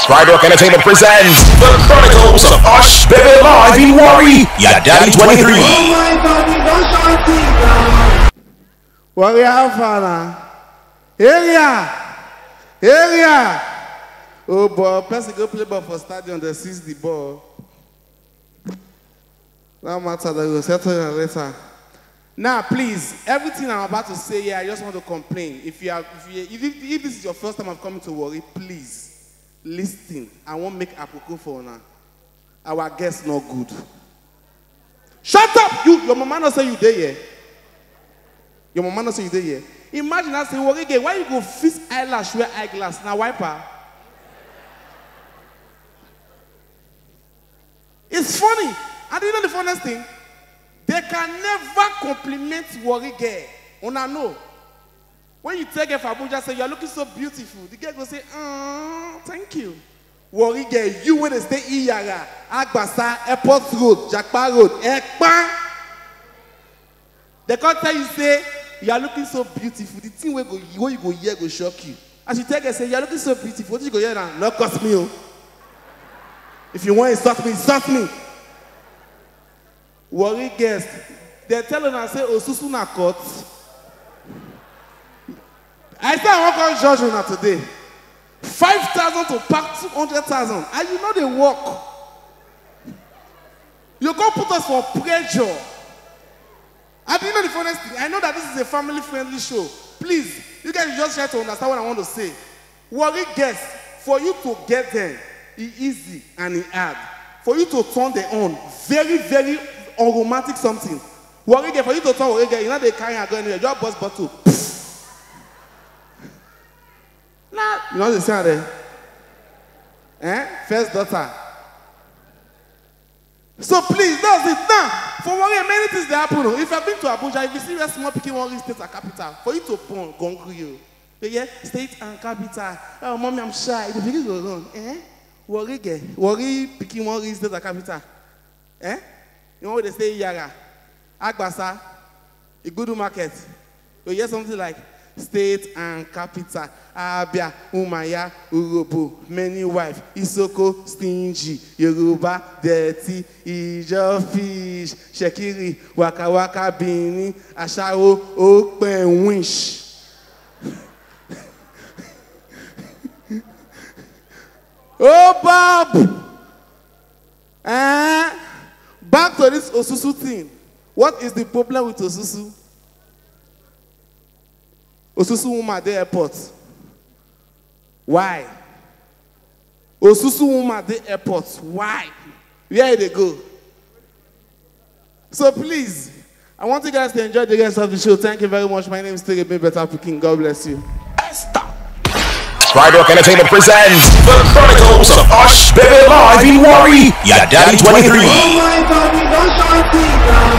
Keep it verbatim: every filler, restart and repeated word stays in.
Pride Rock Entertainment presents The Chronicles of Osh Baby Live in Warri, Yadadi twenty-three. Oh my God, you don't shout it down. Warri, how far now? Area! Area! Oh boy, person go play ball for stadium, they seize the ball. That matter, they will settle it later. Now, please, everything I'm about to say here, I just want to complain. If you are, if, you, if, if this is your first time of coming to Warri, please listen. I won't make apoko for now. Our guest not good. Shut up! You, your mama not say you there here. Your mama not say you there here. Imagine I say, Warri girl, why you go fix eyelash, wear eyeglass, now wiper? It's funny. And you know the funniest thing? They can never compliment Warri girl. Una know. When you tell girl for Abuja, say, "You are looking so beautiful," the girl go say, "Oh, thank you." Warri girl, you wey dey stay Iyara, Agbasa, Airport Road, Japa Road, Ekpa. They can't tell you, say, "You are looking so beautiful." The thing wey go, wey you go hear go shock you. As you tell girl, say, "You are looking so beautiful," what you go hear now? "No cost me, oh." If you want insult me, insult me. Warri guest, they tell una say Osusu na cut. I say I wan come judge una today. Five thousand to pack two hundred thousand, and you know they work. You go put us for pressure. And you know the funniest thing? I know that this is a family-friendly show. Please, you guys just try to understand what I want to say. Warri guest, for you to get them, e easy and e hard. For you to turn them on, very, very unromantic something. Warri girl, for you to turn Warri girl, you know they carry and go anywhere. Just bust bottle. Nah, you know the sound there. Eh? First daughter. So please, that's it now. For Warri, many things they happen. Oh. If you've been to Abuja, if you see where small pikin wan reach state and capital, for you to born, go hungry you. You hear? State and capital. Oh, mommy, I'm shy. The pikin go run. Eh? Warri girl. Warri pikin wan reach state and capital. Eh? You know what they say, Yara? Agbasa. Igudu market. You hear something like state and capital. Abia, Umaya, Urobo, many wife, Isoko, stingy, Yoruba, dirty, Ijo fish, Shekiri, Waka Waka, Bini, Ashawo, Open Wish. Oh, Bob! Eh? Back to this Osusu thing. What is the problem with Osusu? Osusu woman dey airport. Why? Osusu woman dey airport. Why? Where they go? So please, I want you guys to enjoy the rest of the show. Thank you very much. My name is Tere Be Better Pikin. God bless you. Pride Rock Entertainment presents The Chronicles of Osh Baby Live in Warri, Yadadi twenty-three. Oh my God, you don't shout it down.